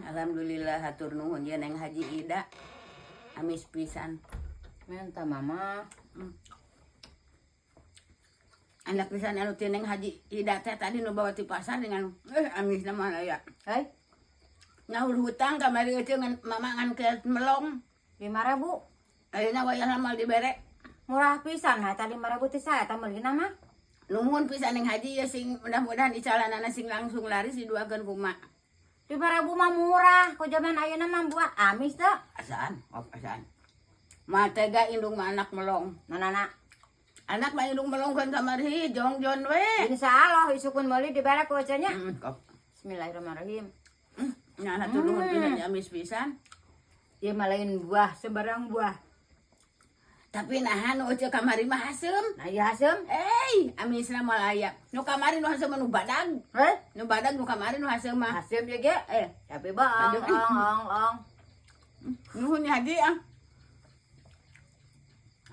Alhamdulillah, hatur nuhun ya, Neng Haji Ida. Amis pisan. Minta Mama. Anak pisan anu ti Neng Haji Ida teh tadi nu bawa ti pasar dengan amis mah ya. Hei, Nyaur hutang kamari euceu ngan mama ngan ke melong. 5.000. Ayeuna wayahna mal dibere. Murah pisan, ha tadi 5.000 teh saya teh meulina mah. Nuhun pisan, Neng Haji ya, sing mudah-mudahan icalanana sing langsung laris, diduakeun ku mak. 5.000 mah murah. Ku zaman ayeuna mah buah amis teh. Asaan, oh, asaan. Ma tega indung mah anak melong. Nah, nah, nah. Anak mah indung melong kan kamari jongjon we. Insya Allah isukun meuli dibere ku eceu nya. Kop. Bismillahirrahmanirrahim. Nya hatur nuhun pisan ya, amis pisan. Ieu mah lain buah sembarang buah. Tapi naha nu euceu kamari mah haseum. Nah, ieu haseum. Eh, amisna moal aya. Nu kamari nu haseum mah nu badag. Heh? Nu badag nu kamari nu haseum mah. Haseum juga. Eh, Tapi bohong, Aduh. ong, ong, ong. Nuhun ya, Haji ah.